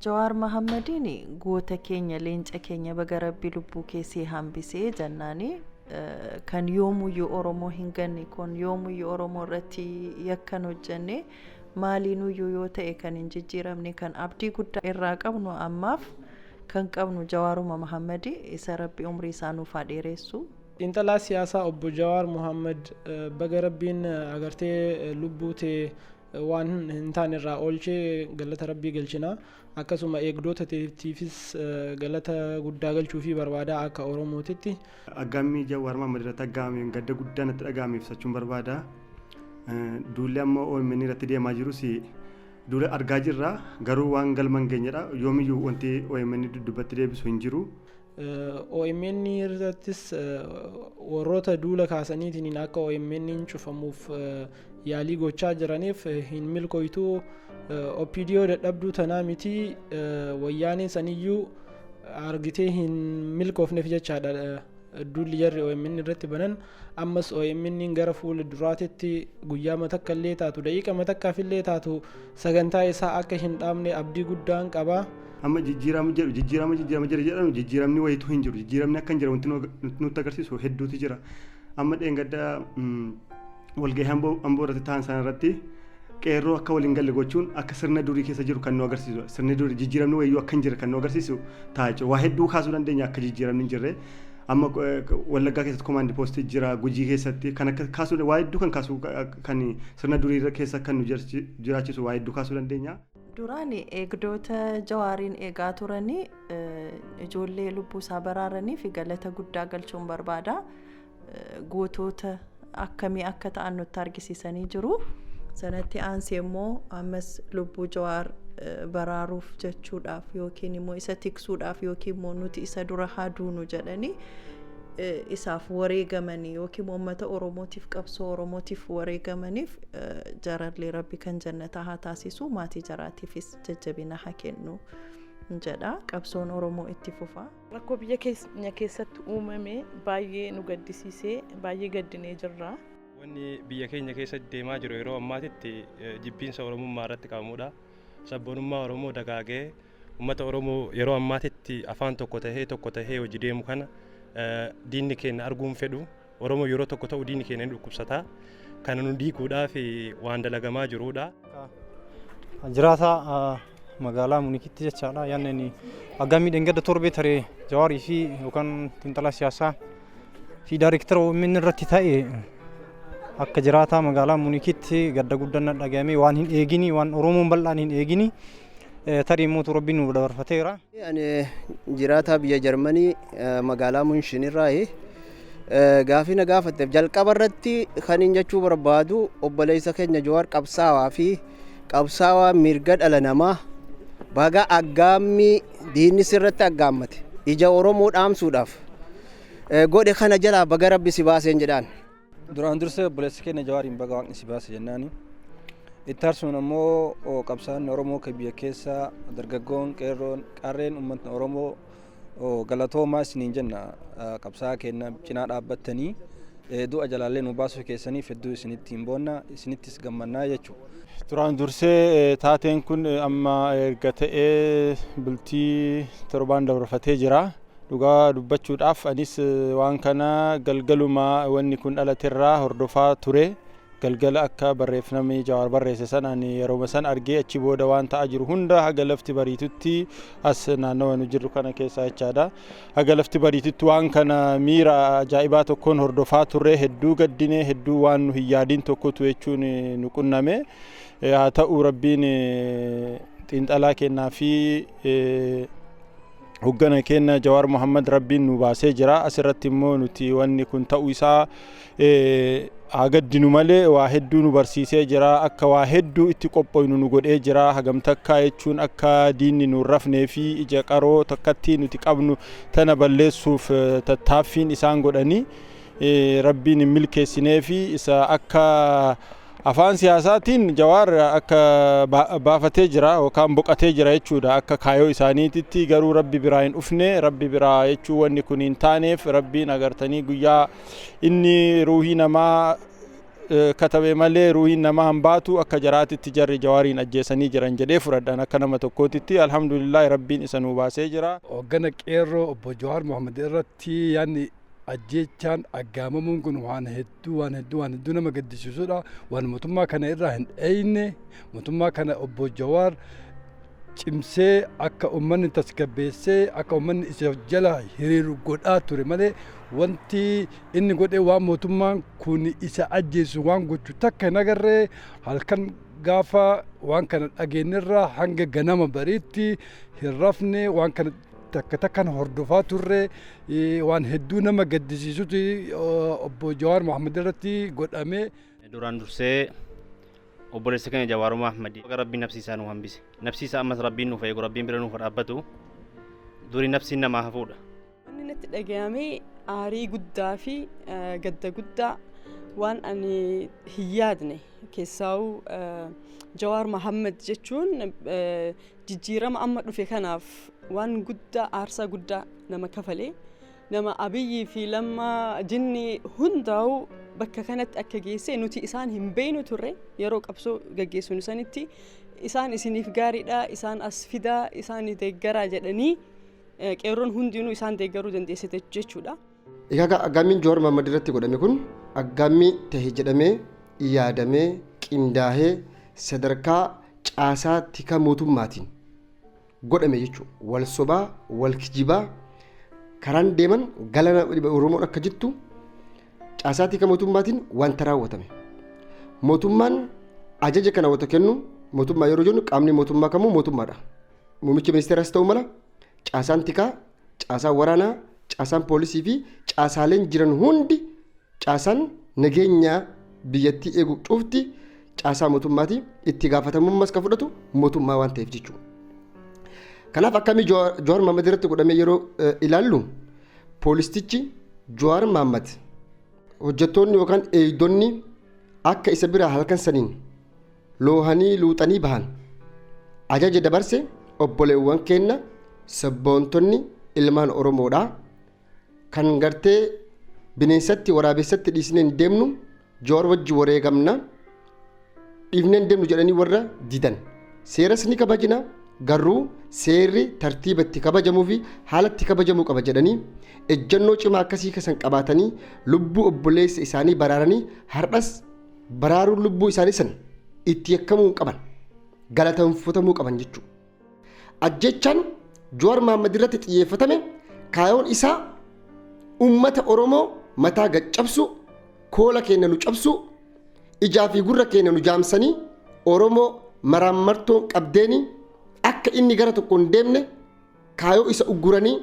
Jawaar Mahammadiin goota keenya, leenca keenya, baga Rabbi lubbuu keessee hambisee jennaani. Kan yoomuyyuu Oromoo hin ganne, kun yoomuyyuu Oromoo irratti yakkan hojjenne maaliinuyyuu yoo ta'e kan hin jijjiiramne, kan abdii guddaa irraa qabnu, ammaaf kan qabnu Jawaaruma Mahammadi. Isa Rabbi umrii isaa nuuf haa dheeressu. Xiinxalaa siyaasaa obbo Jawaar Mohaammed, baga Rabbiin agartee lubbuu tee waan hin taane irraa oolchee, galata Rabbii galchina. Akkasuma eegdota teetiifis galata guddaa galchuufii barbaada akka Oromootitti. Aggaammii Jawaar Mohaammed irratti aggaamame gadda guddaa natti dhaga'ame ibsachuun barbaada. Duulli amma OMN irratti deemaa jirus duula argaa jirra, garuu waan galma hin geenyedha. Yoomiyyuu wanti OMN dudduubatti deebisu hin jiru. OMN irrattis warroota duula kaasaniitiin akka OMN cufamuuf yaalii gochaa jiraniif hin milkoytu. OPDO dadhabduu tanaa miti, wayyaaneen saniyyuu argitee hin milkoofneef jechaadha duulli jarri OMN irratti banan. Ammas OMN gara fuula duraatitti guyyaa matakka illee taatu, daqiiqa matakkaaf illee taatu, sagantaa isaa akka hin dhaabne abdii guddaan qaba. Amma jijjiirama jedhu, jijjiirama jijjiirama jedhu jedhamu, jijjiiramni wayitu hin jiru. Jijjiiramni akka hin jiru wanti nutti agarsiisu hedduutu jira. Amma dheengadda walgahii Amboo irratti ta'an sana irratti qeerroo akka waliin galle gochuun akka sirna durii keessa jiru kan nu agarsiisu. Sirni durii jijjiiramni wayiyyuu akka hin jirre kan nu agarsiisu ta'a jechuudha. Waa hedduu kaasuu dandeenya akka jijjiiramni hin jirre. Amma Wallaggaa keessatti command post jira, Gujii keessatti kan akka kaasuu, waa hedduu kan kaasuu, kan sirna durii keessa kan nu jiraachisu waa hedduu kaasuu dandeenya. Duraan eegdota Jawaariin eegaa turanii, ijoollee lubbuu isaa baraaranii fi galata guddaa galchuun barbaada. Gootota akkamii akka ta'an nutti argisiisanii jiru. Sanatti aansee immoo ammas lubbuu Jawaar baraaruuf jechuudhaaf yookiin immoo isa tiksuudhaaf yookiin immoo nuti isa dura haa duunu jedhanii isaaf wareegamanii yookiin uummata Oromootiif, qabsoo Oromootiif wareegamaniif, jarallee Rabbi kan jannataa haa taasisu, maatii jaraatiifis jajjabina haa kennu jedha. Qabsoon Oromoo itti fufa. Rakkoo biyya keenya keessatti uumame baay'ee nu gaddisiisee, baay'ee gaddinee jirra. Wanni biyya keenya keessatti deemaa jiru yeroo ammaatitti jibbiinsa Oromummaa irratti qabamudha. Sabboonummaa Oromoo dagaagee, uummata Oromoo yeroo ammaatitti afaan tokko tahee hojii deemu kana diinni keenya arguun fedhu. Oromoo yeroo tokko ta'u diinni keenya ni dhukkubsata. Kana nu diiguudhaaf waan dalagamaa jirudha. Jiraataa magaalaa Munikitti jechaadha. Yaanni aggaamii dheengadda torbee taree Jawaarii fi yookaan xiinxalaa siyaasaa fi daayirektara OMN irratti ta'e, akka jiraataa magaalaa Munikitti gadda guddaan na dhagahame. Waan hin eegini, waan Oromoon bal'aan hin eegini, tarii immoo Rabbiin nu dabarfateera. Ani jiraataa biyya Jarmanii magaalaa Munshin irraayi. Gaafii na gaafatteef jalqaba irratti kan hin jechuu barbaadu, obboleessa keenya Jawaar, qabsaawaa fi qabsaawaa mirga dhala namaa, baga aggaammii diinni sirratti aggaammate ija Oromoo dhaamsuudhaaf godhe kana jalaa baga Rabbi si baaseen jedhaan. Duraan dursee obboleessa keenya Jawaariin baga Waaqni si baase jennaani. Itti aarsuun ammoo qabsaa'onni Oromoo kan biyya keessaa, dargaggoon, qeerroon, qarreen, uummatni Oromoo galatoomaa isiniin jenna. Qabsaa'aa keenya cinaa dhaabbattanii du'a jalaallee nu baasuu keessaniif hedduu isinitti hin boonna, isinittis gammannaa jechuudha. Duraan dursee taateen kun amma erga ta'ee bultii 7n dabarfatee jira. Dhugaa dubbachuudhaaf anis waan kana galgaluma wanni kun dhalaterraa hordofaa ture. Galgala akka barreeffamni Jawaar barreesse sana ani yeroo san argee, achi booda waan ta'aa jiru hunda haga lafti bariitutti as naannawa nu jirru kana keessa jechaadha. Haga lafti bariitutti waan kana miira ajaa'ibaa tokkoon hordofaa turre. Hedduu gaddine, hedduu waan nu hin yaadin tokkotu jechuun nu qunname. Haa ta'u, Rabbiin xiinxalaa kennaa fi hoggana keenya Jawaar Muhammad Rabbiin nu baasee jira. Asirratti immoo nuti wanni kun ta'uu isaa haa gaddinu malee waa hedduu nu barsiisee jira. Akka waa hedduu itti qophoynu nu godhee jira. Hagam takkaa jechuun akka diinni nu rafnee fi ija qaroo takkatti nuti qabnu tana balleessuuf tattaaffiin isaan godhanii Rabbiin hin milkeessinee fi isa akka afaan siyaasaatiin Jawaar akka baafatee jira yookaan boqatee jira jechuudha akka kaayoo isaaniititti. Garuu Rabbi biraa hin dhufne, Rabbi biraa jechuu wanni kun hin taaneef. Rabbiin agartanii guyyaa inni ruuhii namaa katabe malee ruuhiin namaa hin baatu. Akka jaraatitti jarri Jawaariin ajjeesanii jiran jedhee fudhadhaan akka nama tokkootitti. Alhamdulillah, Rabbiin isa nuu baasee jira. Hoggana qeerroo obbo Jawaar Mohaammed irratti yaadni ajjeechaan aggaamamuun kun waan hedduu, waan hedduu, waan hedduu nama gaddisiisudha. Waan mootummaa kana irraa hin dheeyne. Mootummaa kana obbo Jawaar cimsee akka uummanni tasgabbeessee, akka uummanni isa jala hiriiru godhaa ture malee, wanti inni godhe waan mootummaan kun isa ajjeesu waan gochu takka hin agarree. Halkan gaafa waan kana dhageenyerraa hanga ganama bariitti hin rafne. Waan kana takka takkaan hordofaa turre. Waan hedduu nama gaddisiisutu obbo Jawaar Mohaammed irratti godhame. Duraan dursee obboleessa keenya Jawaar Mohaammed Rabbiin nafsi isaa nu hambise. Nafsi isaa ammas Rabbiin nuuf eegu, Rabbiin bira nuuf dhaabbatu. Duri nafsiin namaa hafuudha. Wanni natti dhagahame aarii guddaa fi gadda guddaa, waan ani hin yaadne. Keessaa'u Jawaar Mohaammed jechuun jijjiirama amma dhufe kanaaf waan guddaa, aarsaa guddaa nama kafalee, nama Abiyyii fi Lammaa jinni hundaa'u bakka kanatti akka geesse. Nuti isaan hin beeynu turre. Yeroo qabsoo gaggeessuun sanitti isaan isiniif gaariidha, isaan as fidaa, isaan deeggaraa jedhanii, qeerroon hundinuu isaan deeggaruu dandeessite jechuudha. Egaa aggaammiin Jawaar Mohaammed irratti godhame kun aggaammii tahe jedhamee yaadamee qindaahee sadarkaa caasaa tika mootummaatiin godhame jechuudha. Wal sobaa, wal kijibaa karaan deeman galana Oromoon akka jettu caasaa tika mootummaatiin wanta raawwatame. Mootummaan ajaja kana wanta kennu, mootummaa yeroo jennu qaamni mootummaa kamuu mootummaadha. Muummichi ministeeraas ta'uu mala, caasaan tikaa, caasaan waraanaa, caasaan poolisii fi caasaaleen jiran hundi, caasaan nageenya biyyattii eegu cufti caasaa mootummaati. Itti gaafatamummaas kan fudhatu mootummaa waan ta'eef jechuudha. Kanaaf akkamii Jawaar Mohaammed irratti godhamee yeroo ilaallu, poolistichi Jawaar Mohaammed hojjettoonni yookaan eegdonni akka isa biraa halkan saniin loohanii luuxanii bahan ajaja dabarse. Obboleewwan keenya sabboontonni ilmaan Oromoodha. Kan gartee bineensatti waraabessatti dhiisnee hin deemnu, Jawaar wajji wareegamna, dhiifnee hin deemnu jedhanii warra didan. Seeras ni kabajna, garuu seerri tartiiba itti kabajamuu fi haala itti kabajamuu qaba jedhanii ejjennoo cimaa akkasii kasan qabaatanii lubbuu obboleessa isaanii baraaranii, har'as baraaruun lubbuu isaanii san itti yakkamuu hin qaban, galateeffatamuu qaban jechuudha. Ajjechaan Jawaar Mohaammed irratti xiyyeeffatame kaayoon isaa ummata Oromoo mataa gad cabsu, koola keenya nu cabsu, ijaa fi gurra keenya nu jaamsanii, Oromoo maraammartoon qabdeeni akka inni gara tokko hin deemne kaayoo isa ugguranii,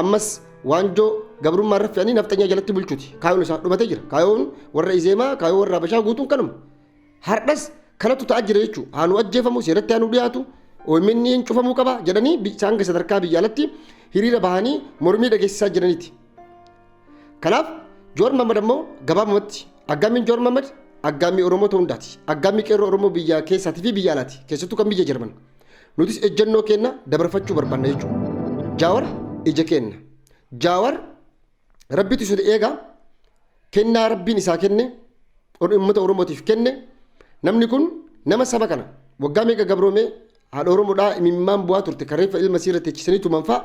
ammas waanjoo gabrummaa irra fe'anii nafxanyaa jalatti bulchuuti. Kaayoon isaa dhumatee jira. Kaayoon warra Izeemaa, kaayoo warra Habashaa guutuun kanuma. Har'as kanatu ta'aa jira jechuudha. Haa nu ajjeefamu, seeratti haa nu dhiyaatu, OMN hin cufamuu qaba jedhanii isaan sadarkaa biyya alatti hiriira bahanii mormii dhageessisaa jiraniiti. Kanaaf Jawaar Mohaammed ammoo gabaabumatti aggaammiin Jawaar Mohaammed aggaammii Oromoo ta'uu hundaati. Aggaammii qeerroo Oromoo biyya keessaatii fi biyya alaati. Keessattuu kan biyya Jarman. Nutis ejjennoo keenya dabarfachuu barbaanna jechuudha. Jawaar ija keenya. Jawaar Rabbitu isa eega. Kennaa Rabbiin isaa kenne, uummata Oromootiif kenne. Namni kun nama saba kana waggaa meeqa gabroomee, haadha Oromoodhaa imimmaan bu'aa turte, kareeffa ilma isiirra teechisanii tuman fa'a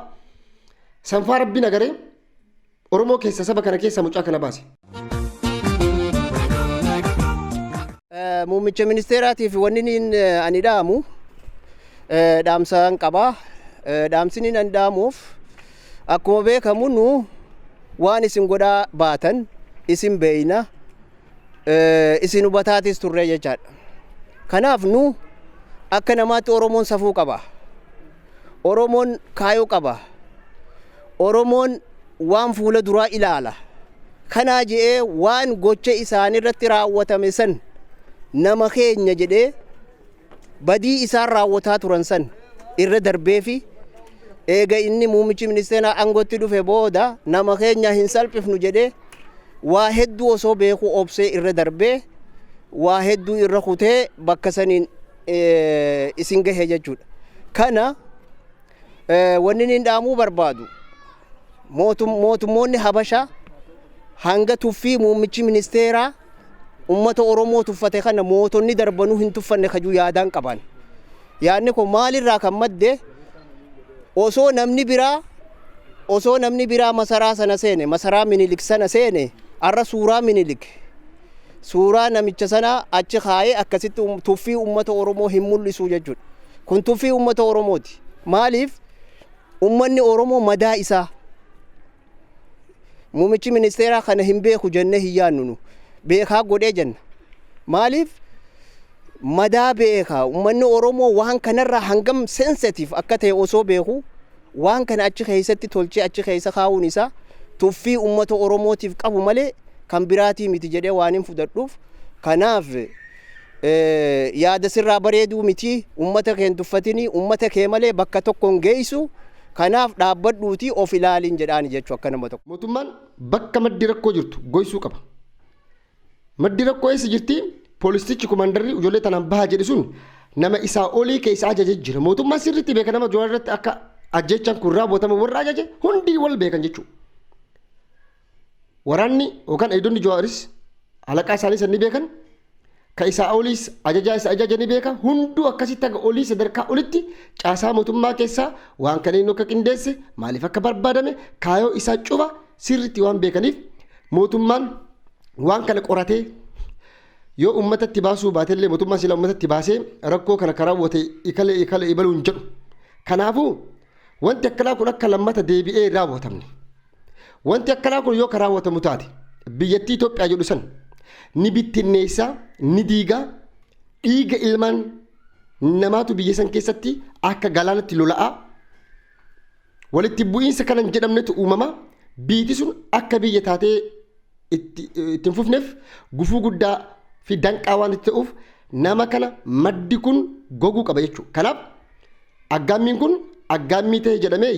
sanfaa Rabbiin agaree Oromoo keessa, saba kana keessa mucaa kana baase. Muummicha ministeeraatiif wanni inni ani dhaamu dhaamsaan qaba. Dhaamsi inni ani dhaamuuf, akkuma beekamu nu waan isin godhaa baatan isin beeyna, isin hubataatis turre jechaadha. Kanaaf nu akka namaatti Oromoon safuu qaba. Oromoon kaayoo qaba. Oromoon waan fuula duraa ilaala. Kanaa je'ee waan gocha isaanirratti raawwatame san nama keenya jedhee badii isaan raawwataa turan san irra darbee fi eega inni muummichi ministeeraa aangootti dhufe booda nama keenya hin salphifnu jedhee waa hedduu osoo beekuu obsee irra darbee, waa hedduu irra kutee bakka saniin isin gahe jechuudha. Kana wanni inni dhaamuu barbaadu, mootummoonni Habashaa hanga tuffii muummichi ministeeraa Ummata Oromoo tuffate kana mootonni darbanuu hin tuffanne kajuu yaadaan qaban. Yaadni kun maalirraa kan madde? Osoo namni biraa masaraa sana seene, masaraa Minilik sana seene, arra suuraa Minilik, suuraa namicha sana achi kaayee akkasitti tuffii ummata Oromoo hin mul'isu jechuudha. Kun tuffii ummata Oromooti. Maaliif? Ummanni Oromoo madaa isaa muummichi ministeeraa kana hin beeku jennee hin yaannu. Nu beekaa godhee jenna. Maaliif? Madaa beeka. Ummanni Oromoo waan kanarraa hangam sensitive akka ta'e osoo beeku, waan kana achi keessatti tolchee achi keessa kaa'uun isaa tuffii ummata Oromootiif qabu malee kan biraatii miti jedhee waan hin fudhadhuuf. Kanaaf yaada sirraa bareeduu miti. Ummata kee hin tuffatinii, ummata kee malee bakka tokko hin geessu. Kanaaf dhaabbadhuutii of ilaaliin jedhaani jechuu akka nama tokko. Mootummaan bakka maddi rakkoo jirtu goysuu qaba. Maddi rakkoo eessa jirti? Poolistichi komaandarri ijoollee tanaan bahaa jedhe sun nama isaa olii keessa ajaje jira. Mootummaan sirriitti beeka. Nama Jawaar irratti akka ajjechaan kun raawwatame warra ajaje hundi wal beekan jechuudha. Waraanni yookaan eegdonni Jawaaris alaqaa isaanii san ni beekan. Ka isaa oliis ajajaa isa ajaje ni beeka. Hunduu akkasitti haga olii sadarkaa olitti caasaa mootummaa keessaa waan kana inni akka qindeesse, maaliif akka barbaadame, kaayoo isaa cufa sirriitti waan beekaniif, mootummaan waan kana qoratee yoo uummatatti baasuu baatellee, mootummaan sila uummatatti baasee rakkoo kana karaa raawwate ikale ikale ibaluu hin jedhu. Kanaafuu wanti akkanaa kun akka lammata deebi'ee hin raawwatamne. Wanti akkanaa kun yoo ka raawwatamu taate, biyyattii Itoophiyaa jedhu san ni bittinneessaa, ni diigaa. Dhiiga ilmaan namaatu biyya san keessatti akka galaanatti lola'aa, walitti bu'iinsa kana hin jedhamnetu uumama. Biiti sun akka biyya taatee itti hin fufneef gufuu guddaa fi danqaa waan itti ta'uuf, nama kana maddi kun goguu qaba jechuudha. Kanaaf aggaammiin kun aggaammii ta'e jedhamee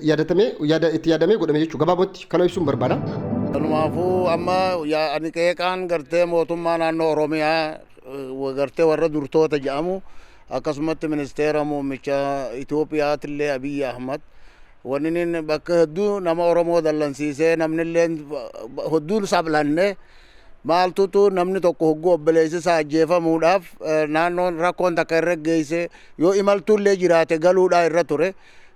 yaadatamee itti yaadamee godhame jechuudha. Gabaabumatti kana ibsuun barbaada. Kanumaafuu amma ani qeeqaan gartee mootummaa naannoo Oromiyaa, gartee warra durtoota jedhamu, akkasumatti ministeera muummicha Itoophiyaatillee Abiyyi Ahmad, wanni inni bakka hedduu nama Oromoo dallansiisee, namnillee hedduun sablanne, maaltutu namni tokko hogguu obboleessi isaa ajjeefamuudhaaf naannoon rakkoon takka irra geesse, yoo imaltuullee jiraate galuudhaa irra ture,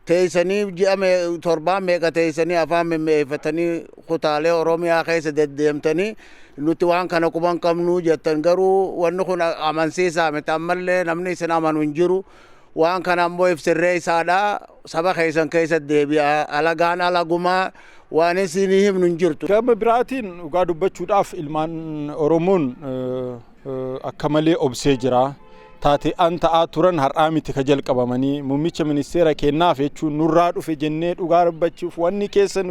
teessanii ji'a torbaan meeqa teessanii afaan mimmi'eeffatanii kutaalee Oromiyaa keessa deddeemtanii nuti waan kana quban qabnu jettan? Garuu wanni kun amansiisaa miti. Ammallee namni isin amanu hin jiru. Waan kana ammoo ibsirree isaadha, saba keessan keessa deebi'a. Alagaan alagumaa, waan isinii himnu hin jirtu. Gama biraatiin dhugaa dubbachuudhaaf ilmaan Oromoon akka malee obsee jira. Taate an ta'aa turan har'aa miti ka jalqabamanii. Muummicha ministeera kennaaf jechuun nurraa dhufe jennee dhugaa dubbachuuf, wanni keessa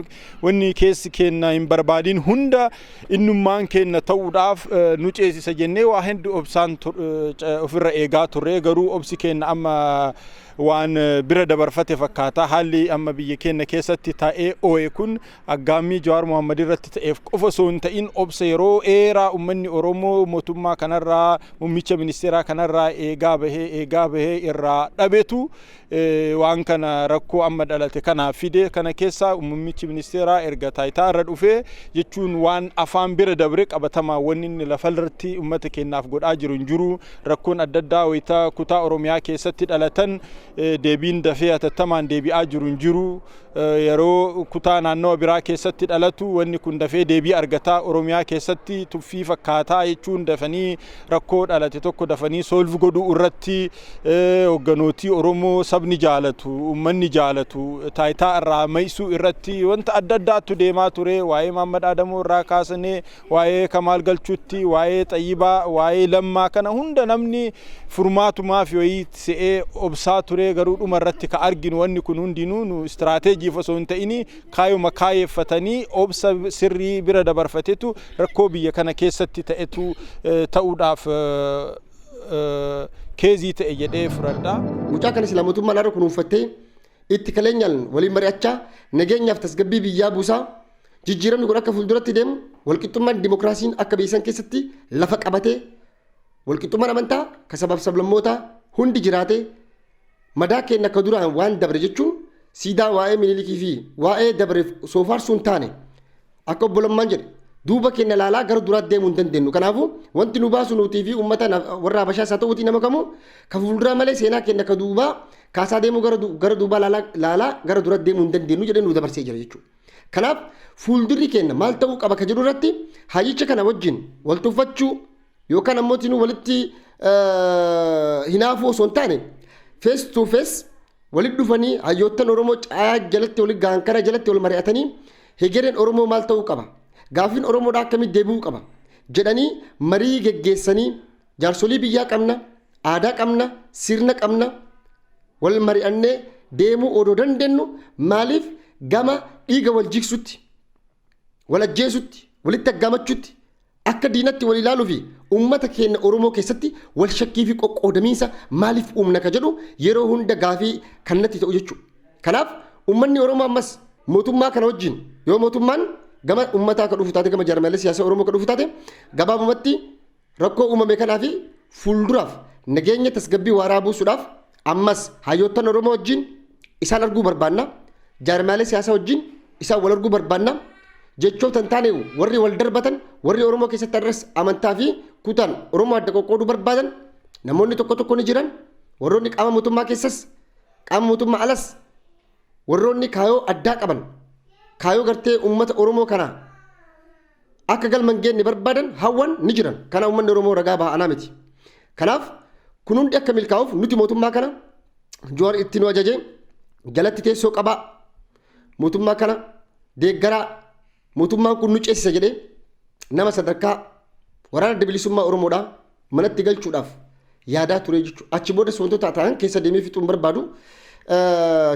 wanni keessi kenna hin barbaadin hunda innummaan kenna ta'uudhaaf nu ceesisa jennee waa hedduu obsaan ofirra eegaa turre. Garuu obsi kenna amma waan bira dabarfate fakkaata. Haalli amma biyya keenya keessatti ta'ee ooye kun aggaammii Jawaar Mohammad irratti ta'eef qofa osoo hin ta'in, obsa yeroo dheeraa uummanni Oromoo mootummaa kanarraa, muummicha ministeeraa kanarraa eegaa bahee eegaa bahee irraa dhabetu waan kana rakkoo amma dhalate kanaaf fide. Kana keessaa muummichi ministeeraa erga taayitaa irra dhufee jechuun waan afaan bira dabre qabatamaa wanni inni lafarratti uummata keenyaaf godhaa jiru hin jiru. Rakkoon adda addaa wayitaa kutaa Oromiyaa keessatti dhalatan deebiin dafee hatattamaan deebi'aa jiru hin jiru. Yeroo kutaa naannawa biraa keessatti dhalatu wanni kun dafee deebii argataa. Oromiyaa keessatti tuffii fakkaataa jechuun dafanii rakkoo dhalate tokko dafanii solve godhuu irratti hogganootii Oromoo sabni jaalatu, uummanni jaalatu taayitaa irraa maqsuu irratti wanta adda addaatu deemaa ture. Waa'ee Mahammad Adamoo irraa kaasanii, waa'ee Kamaal Galchuutti, waa'ee Xayyibaa, waa'ee Lammaa, kana hunda namni furmaatumaaf wayii se'ee obsaa ture. Garuu dhuma irratti ka arginu wanni kun hundinuu nu istiraateejiif osoo hin ta'ini kaayuma kaayeeffatanii obsa sirrii bira dabarfatetu rakkoo biyya kana keessatti ta'etu ta'uudhaaf keezii ta'e jedhee fudhadha. Mucaa kana silaa mootummaan har'a kunuunfattee itti kaleenyaan waliin mari'achaa, nageenyaaf tasgabbii biyyaa buusaa, jijjiiramni kun akka fuulduratti deemu, walqixxummaan dimokiraasiin akka biyya san keessatti lafa qabatee, walqixxummaan amantaa ka sabaaf sablammootaa hundi jiraatee, madaa keenya akka duraan waan dabre jechuun siidaa waa'ee Minilikii fi waa'ee dabreef soofaarsuun taane, akka obbo Lammaan jedhe Duuba keenya laalaa gara duraatti deemuu hin dandeenyu. Kanaafuu wanti nu baasu nutii fi uummata warra Habashaas haa ta'uutii nama kamuu ka fuulduraa malee seenaa keenya ka duubaa kaasaa deemuu gara duubaa laalaa gara duraatti deemuu hin dandeenyu jedhee nu dabarsee jira jechuudha. Kanaaf fuuldurri keenya maal ta'uu qaba ka jedhu irratti hayyicha kana wajjin wal tuffachuu yookaan ammoo tinuu walitti hinaafuu osoo hin taane, face to face walitti dhufanii hayyoottan Oromoo caayaa jalatti walitti gahan kana jalatti wal mari'atanii, hegereen Oromoo maal ta'uu qaba, gaaffiin Oromoodhaa akkamitti deebi'uu qaba jedhanii marii geggeessanii, jaarsolii biyyaa qabna, aadaa qabna, sirna qabna, wal mari'annee deemuu odoo dandeenyu, maaliif gama dhiiga wal jigsutti, wal ajjeesutti, walitti aggaamachuutti, akka diinatti wal ilaaluu fi uummata keenya Oromoo keessatti wal shakkii fi qoqqoodamiinsa maaliif uumna ka jedhu yeroo hunda gaafii kan natti ta'u jechuudha. Kanaaf uummanni Oromoo ammas mootummaa kana wajjin, yoo mootummaan gama uummataa ka dhufu taate, gama jaarmaalee siyaasaa Oromoo ka dhufu taate, gabaabumatti rakkoo uumame kanaa fi fuulduraaf nageenya tasgabbii waaraa buusuudhaaf ammas hayyoottan Oromoo wajjin isaan arguu barbaanna. Jaarmaalee siyaasaa wajjin isaan wal arguu barbaanna. Jechoota hin taane warri wal darbatan, warri Oromoo keessatti har'as amantaa fi kutaan Oromoo adda qoqqooduu barbaadan namoonni tokko tokko ni jiran. Warroonni qaama mootummaa keessas, qaama mootummaa alas, warroonni kaayoo addaa qaban, kaayoo gartee uummata Oromoo kana akka galma hin geenye barbaadan, hawwan ni jiran. Kana uummanni Oromoo ragaa ba'a, anaa miti. Kanaaf kun hundi akka milkaa'uuf nuti mootummaa kana Jawaar itti nu ajaje jalatti teessoo qabaa, mootummaa kana deeggaraa, mootummaan kun nu ceesisa jedhee nama sadarkaa waraana Adda Bilisummaa Oromoodhaa manatti galchuudhaaf yaadaa ture jechuudha. Achi boodas wantoota ta'an keessa deemee fixuun barbaadu.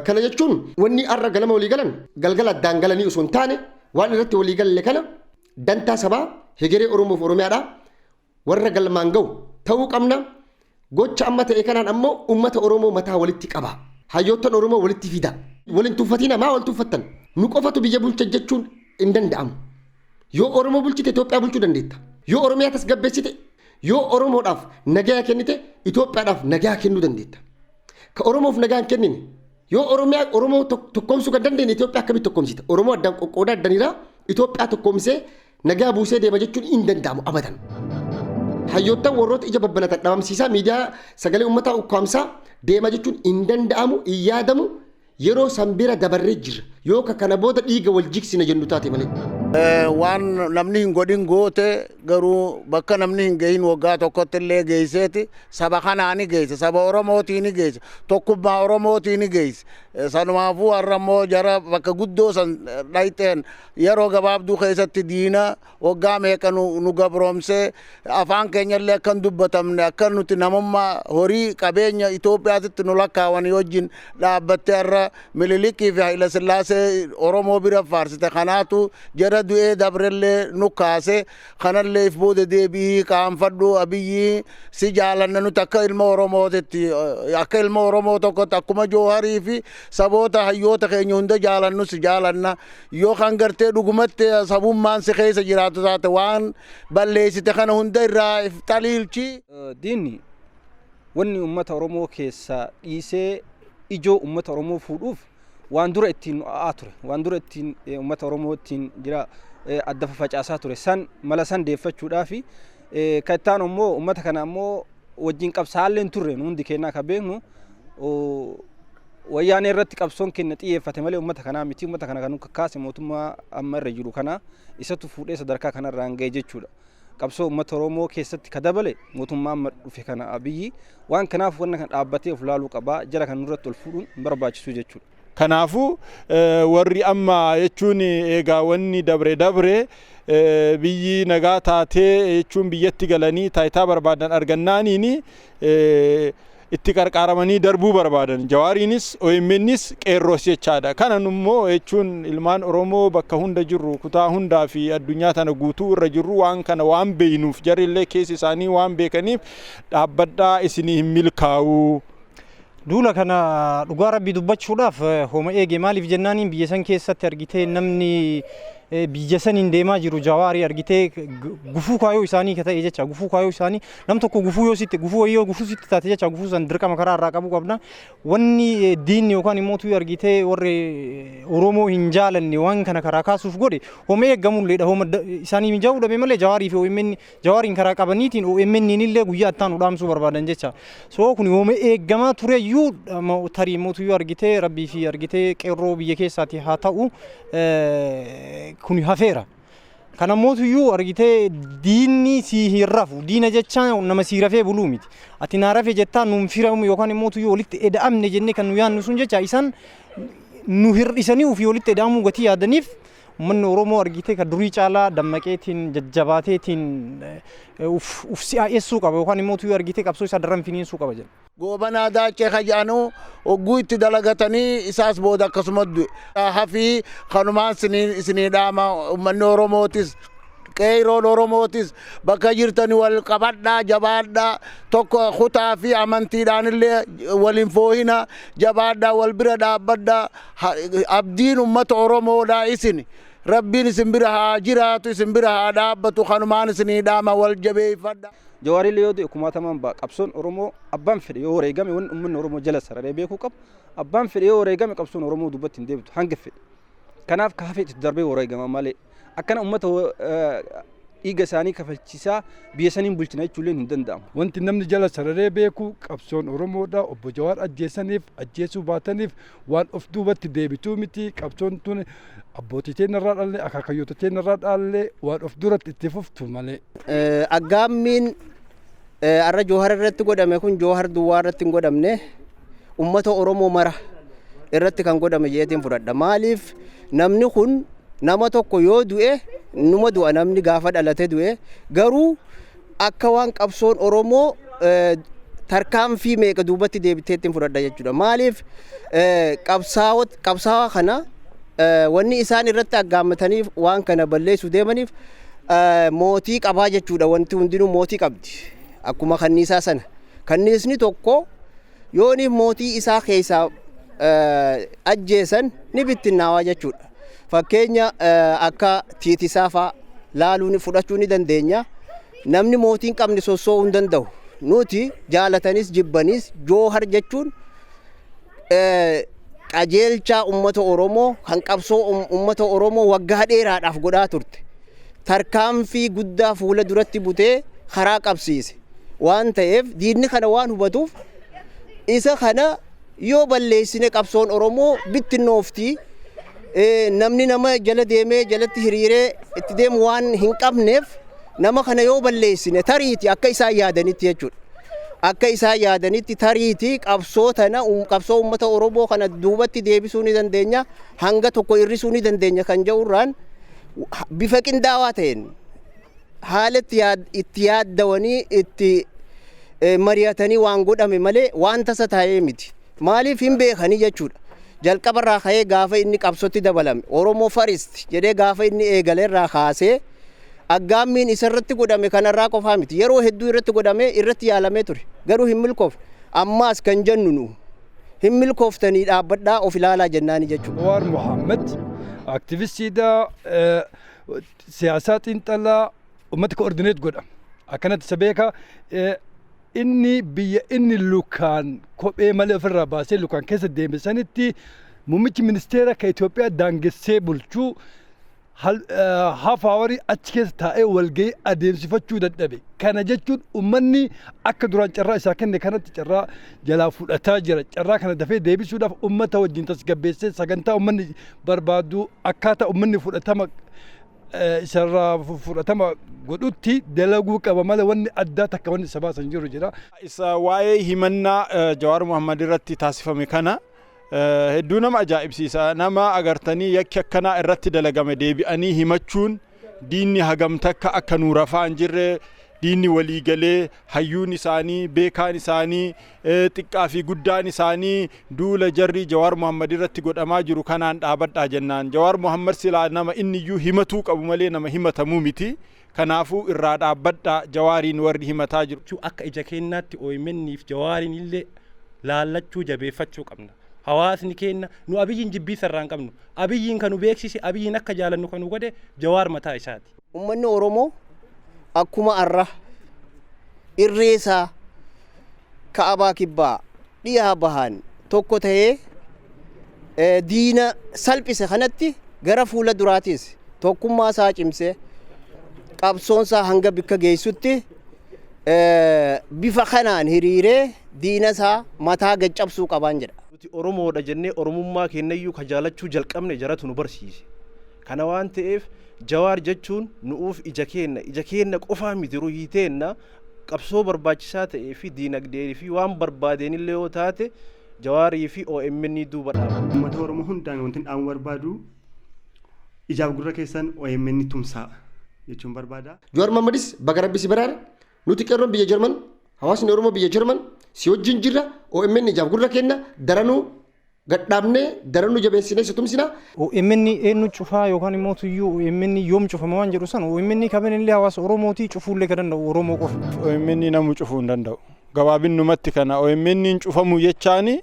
Kana jechuun wanni har'a ganama walii galan galgala addaan galanii osoo hin taane, waan irratti walii galle kana dantaa sabaa, hegeree Oromoof Oromiyaadhaa warra galmaan ga'u ta'uu qabna. Gocha amma ta'e kanaan ammoo uummata Oromoo mataa walitti qaba. Hayyoottan Oromoo walitti fida. Waliin tuffatina, maa wal tuffattan? Nu qofatu biyya bulcha jechuun hin danda'amu. Yoo Oromoo bulchite Itoophiyaa bulchuu dandeetta. Yoo Oromiyaa tasgabbeessite, yoo Oromoodhaaf nagaa kennite, Itoophiyaadhaaf nagaa kennuu dandeetta. Ka Oromoof nagaa hin kennine, yoo Oromiyaa Oromoo tokkoomsuu kan dandeenye, Itoophiyaa akkamitti tokkoomsita? Oromoo addaan qoqqoodaa addaniiraa Itoophiyaa tokkoomsee nagaa buusee deema jechuun hin danda'amu abadan. Hayyoottan warroota ija babbanatan dhabamsiisaa, miidiyaa sagalee uummataa ukkaamsaa deema jechuun hin danda'amu, hin yaadamu. Yeroo san bira dabarree jirra. Yoo ka kana booda dhiiga wal jigsina jennu taate malee. Waan namni hin godhin goote, garuu bakka namni hin gahin waggaa tokkotti illee geesseeti. Saba kanaa ni geesse, saba Oromootii ni geesse, tokkummaa Oromootii ni geesse. Sanumaafuu har'a immoo jara bakka guddoo san dhayxeen yeroo gabaabduu keessatti diina waggaa meeqa nu gabroomsee, afaan keenya illee akka hin dubbatamne, akka nuti namummaa horii qabeenya Itoophiyaatitti nu lakkaawanii wajjin dhaabbattee har'a Mililikii fi Hayila Sillaasee Oromoo bira faarsite. Kanaatu jara du'ee dabrellee nu kaase. Kanallee if booda deebi'ii qaanfadhu. Abiyyi, si jaalanna nuti akka ilma Oromootitti, akka ilma Oromoo tokkotti. Akkuma Jooharii fi saboota hayyoota keenya hunda jaalannu si jaalanna. Yoo kan gartee dhugumatti sabummaan si keessa jiraatu taate, waan balleessite kana hunda irraa if xaliilchi. Diinni wanni uummata Oromoo keessaa dhiisee ijoo uummata Oromoo fuudhuuf waan dura ittiin nu a'aa ture, waan dura ittiin uummata Oromoo ittiin jira adda faffacaasaa ture san mala san deeffachuudhaafi. Kan itti aanu immoo uummata kana immoo wajjin qabsaa'allee hin turre. Nu hundi keenyaa kan beeknu Wayyaanee irratti qabsoon keenya xiyyeeffate malee uummata kanaa miti. Uummata kana kan nu kakkaase mootummaa amma irra jiru kana, isatu fuudhee sadarkaa kanarraan ga'e jechuudha. Qabsoo uummata Oromoo keessatti ka dabale mootummaa amma dhufe kana, Abiyyi. Waan kanaaf wanna kana dhaabbatee of laaluu qaba. Jara kan nurratti ol fuudhuun hin barbaachisu jechuudha. Kanaafuu warri amma jechuun eegaa wanni dabre dabre, biyyi nagaa taatee jechuun biyyatti galanii taayitaa barbaadan argannaaniin itti qarqaaramanii darbuu barbaadan. Jawaariinis, OMNs, qeerroos jechaadha. Kana immoo jechuun ilmaan Oromoo bakka hunda jirru, kutaa hundaa fi addunyaa tana guutuu irra jirru, waan kana waan beeynuuf, jarrillee keessa isaanii waan beekaniif, dhaabbadhaa, isinii hin milkaa'u. Duula kana dhugaa Rabbii dubbachuudhaaf homa eege. Maaliif jennaaniin, biyya san keessatti argitee namni Biyya saniin deemaa jiru Jawaarii argitee gufuu kaayoo isaanii ka ta'e jecha. Gufuu kaayoo isaanii nam tokko gufuu yoo sitti gufuu yoo gufuu sitti taate jecha, gufuu san dirqama karaa irraa qabuu qabna. Wanni diinni yookaan immoo tuyyu argitee warri Oromoo hin jaalanne waan kana karaa kaasuuf godhe homa eeggamulleedha. Homa isaanii mijaa'uu dhabe malee Jawaarii fi OMN Jawaariin karaa qabaniitiin OMN illee guyyaa ittaan dhaamsuu barbaadan jecha. So kun homa eeggamaa tureyyuu, tarii immoo tuyyuu argitee rabbii fi argitee qeerroo biyya keessaati haa ta'u, kun hafeera. Kana mootuyyuu argitee diinni si hin rafu. Diina jechaan nama si rafee buluu miti. Ati naa rafe jettaa nuun firamu yookaan immoo tuyyuu walitti eda'amne jennee kan nu yaadnu sun jecha, isaan nu hir'isanii ofii walitti eda'amuu gatii yaadaniif, uummanni Oromoo argitee kan durii caalaa dammaqeetiin jajjabaateetiin uf si'aa'essuu qaba yookaan immoo tuyyuu argitee qabsoo isaa daran finiinsuu qaba jedha. Goobanaa Daacee kajaanuu hogguu itti dalagatanii isaas booda akkasuma du'e. Hafii kanumaan isinii dhaama. Uummanni Oromootis, qeeroon Oromootis, bakka jirtani wal qabadhaa, jabaadhaa. Tokko kutaa fi amantiidhaan illee waliin foohina, jabaadhaa, wal bira dhaabbadhaa. Abdiin uummata Oromoodhaa isin. Rabbiin isin bira haa jiraatu, isin bira haa dhaabbatu. Kanumaan isinii dhaama, wal jabeeffadha. Jawaarillee yoo du'e kumaatamaan ba'a. Qabsoon Oromoo abbaan fedhe yoo wareegame, wanni uummanni Oromoo jala sararee beekuu qabu, abbaan fedhe yoo wareegame qabsoon Oromoo dubbatti hin deebitu hanga fedhe. Kanaaf ka hafe itti darbee wareegama malee akkana uummata dhiiga isaanii kafalchiisaa biyya saniin bulchina jechuullee hin danda'amu. Wanti namni jala sararee beeku qabsoon Oromoodha. Obbo Jawaar ajjeesaniif ajjeesuu baataniif waan of duubatti deebituu miti. Qabsoon tun abbootii teenya irraa dhaalle, akaakayyoota teenya irraa dhaalle, waan of duratti itti fuftu malee. Aggaammiin har'a Joohar irratti godhame kun Joohar duwwaa irratti hin godhamne, ummata Oromoo mara irratti kan godhame jeetiin fudhadha. Maaliif? Namni kun nama tokko yoo du'e numa du'a, namni gaafa dhalate du'e, garuu akka waan qabsoon Oromoo tarkaanfii meeqa duubatti deebiteetti fudhadha jechuudha. Maaliif? Qabsaawaa kana wanni isaan irratti aggaammataniif, waan kana balleessuu deemaniif, mootii qabaa jechuudha. Wanti hundinuu mootii qabdi. Akkuma kanniisaa sana. Kanniisni tokko yooniif mootii isaa keessaa ajjeesan ni bittinnaawaa jechuudha. Fakkeenya akka tiitisaa fa'aa laaluu fudhachuu ni dandeenya. Namni mootii hin qabne sossoo'uu hin danda'u. Nuti jaalatanis jibbanis Joohar jechuun qajeelchaa uummata Oromoo kan qabsoo uummata Oromoo waggaa dheeraadhaaf godhaa turte. Tarkaanfii guddaa fuula duratti butee karaa qabsiise. Waan ta'eef diinni kana waan hubatuuf, isa kana yoo balleessine qabsoon Oromoo bittinnoofti. Namni nama jala deemee jalatti hiriiree itti deemu waan hin qabneef, nama kana yoo balleessine tariiti akka isaan yaadanitti jechuudha. Akka isaan yaadanitti tariiti qabsoo tana, qabsoo uummata Oromoo kana duubatti deebisuu ni dandeenya, hanga tokko hir'isuu ni dandeenya kan jedhurraan bifa qindaawaa ta'een haala itti yaaddawanii itti mari'atanii waan godhame malee waan tasa taa'ee miti. Maaliif? Hin beekanii jechuudha. Jalqabarraa ka'ee gaafa inni qabsootti dabalame, Oromoo First jedhee gaafa inni eegale irraa kaasee aggaammiin isarratti godhame kanarraa qofaa miti. Yeroo hedduu irratti godhame, irratti yaalamee ture. Garuu hin milkoofne. Ammaas kan jennu nu hin milkooftanii, dhaabbadhaa, of ilaalaa jennaani jechuudha. Jawaar Mohaammed aktivistiidha, siyaasaa xiinxalaa, uummata coordinate godha. Akkanatti isa beeka. Inni biyya inni lukaan kophee malee ofirraa baasee lukaan keessa deeme sanitti muummichi ministeera kan Itoophiyaa daangessee bulchuu half hourii achi keessa taa'ee walgahii adeemsifachuu dadhabe. Kana jechuun uummanni akka duraan carraa isaa kenne kanatti carraa jalaa fudhataa jira. Carraa kana dafee deebisuudhaaf uummata wajjin tasgabbeessee sagantaa uummanni barbaadu, akkaataa uummanni fudhatama isarraa fudhatama godhutti dalaguu qaba malee wanni addaa takka wanni isa baasan jiru jira. Isa waa'ee himannaa Jawaar Mohammad irratti taasifame kana hedduu nama ajaa'ibsiisa. Nama agartanii yakki akkanaa irratti dalagame deebi'anii himachuun diinni hagam takka akka nu rafaa hin jirre, diinni waliigalee, hayyuun isaanii, beekaan isaanii, xiqqaa fi guddaan isaanii duula jarri Jawaar Mohammad irratti godhamaa jiru kanaan dhaabadhaa jennaan. Jawaar Mohammad silaa nama inni iyyuu himatuu qabu malee nama himatamuu miti. Kanaafuu irraa dhaabbadhaa Jawaariin warri himataa jiru. Akka ija keenyaatti OMN fi Jawaariin illee laallachuu jabeeffachuu qabna. Hawaasni keenya nu Abiyyiin jibbiisa irraa hin qabnu. Abiyyiin kan nu beeksise, Abiyyiin akka jaalannu kan nu godhe Jawaar mataa isaati. Uummanni Oromoo akkuma arra irree isaa ka'abaa kibbaa dhiyaa bahaan tokko ta'ee diina salphise kanatti, gara fuula duraatis tokkummaa isaa cimsee qabsoon isaa hanga bikka geessutti bifa kanaan hiriiree diina isaa mataa gad cabsuu qabaan jedha. Nuti Oromoodha jennee Oromummaa keenyayyuu ka jaalachuu jalqabne jaratu nu barsiise. Kana waan ta'eef, Jawaar jechuun nu'uuf ija keenna, ija keenna qofaa miti, ruhii teenna. Qabsoo barbaachisaa ta'ee fi diinagdee fi waan barbaadeenillee yoo taate, Jawaarii fi OMN duuba dhaabata. Uummata Oromoo hundaan wanti dhaamuu barbaadu, ijaaf gurra keessan OMN tumsaa jechuun barbaada. Jawaar Mohammadis baga Rabbi si baraare. Nuti qeerroon biyya Jarman, hawaasni Oromoo biyya Jarman si wajjin jirra. OMN ijaaf gurra kenna, daranuu gadhaabnee, daranuu jabeessinee si tumsina. OMN eenyu cufaa yookaan immoo tuyyuu OMN yoom cufama waan jedhu san, OMN kabanillee hawaasa Oromootii, cufuullee kan danda'u Oromoo qofa. OMN namuu cufuu hin danda'u. Gabaabinumatti kana, OMN hin cufamu jechaani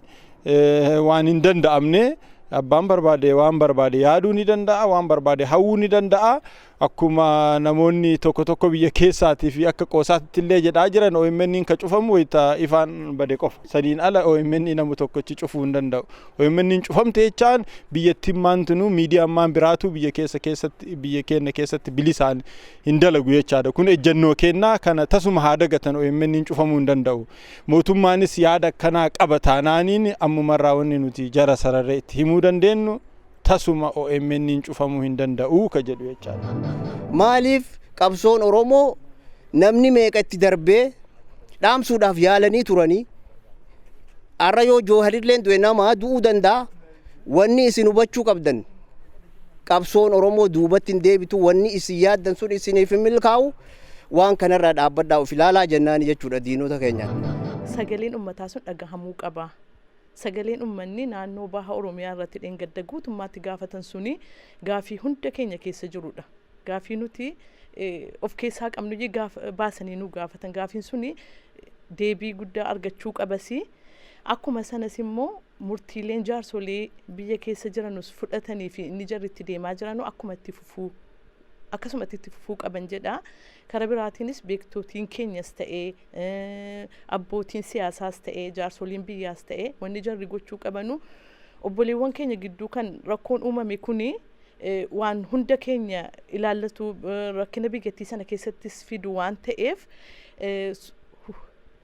waan hin danda'amne. Abbaan barbaade waan barbaade yaaduu ni danda'a, waan barbaade hawwuu ni danda'a. Akkuma namoonni tokko tokko biyya keessaatii fi akka qoosaatti illee jedhaa jiran, OMN ka cufamu wayita ifaan bade qofa. Saniin ala OMN namu tokkochi cufuu hin danda'u. OMN cufamte jechaan biyyattiin maantinuu, miidiyaan maan biraatu biyya keessa keessatti, biyya keenya keessatti bilisaan hin dalagu jechaadha. Kun ejjennoo kennaa kana tasuma haa dagatan, OMN cufamuu hin danda'u. Mootummaanis yaada akkanaa qaba taanaaniin, ammumarraa wanni nuti jara sararree itti himuu dandeenyu, tasuma OMN cufamuu hin danda'u ka jedhu jechaadha. Maaliif qabsoon Oromoo namni meeqa itti darbee dhaamsuudhaaf yaalanii turanii, har'a yoo Jooharilleen du'e nama du'uu danda'a. Wanni isin hubachuu qabdan, qabsoon Oromoo duubatti hin deebitu. Wanni isin yaaddan sun isiniif hin milkaa'u. Waan kanarraa dhaabbadhaa, of ilaalaa jennaan jechuudha diinota keenyaan. Sagaleen uummataa sun dhagahamuu qaba. Sagaleen uummanni naannoo baha Oromiyaa irratti dheengadda guutummaatti gaafatan suni gaafii hunda keenya keessa jirudha. Gaafii nuti of keessaa qabnu baasanii nu gaafatan, gaafiin suni deebii guddaa argachuu qabasi. Akkuma sanas immoo murtiileen jaarsolee biyya keessa jiranus fudhatanii fi inni jarri itti deemaa jiranu akkuma itti fufuu, akkasumatti itti fufuu qaban jedha. Karaa biraatiinis beektootiin keenyas ta'ee, abbootiin siyaasaas ta'ee, jaarsoliin biyyaas ta'ee, wanni jarri gochuu qabanu, obboleewwan keenya gidduu kan rakkoon uumame kuni waan hunda keenya ilaallatu, rakkina biyyattii sana keessattis fidu waan ta'eef,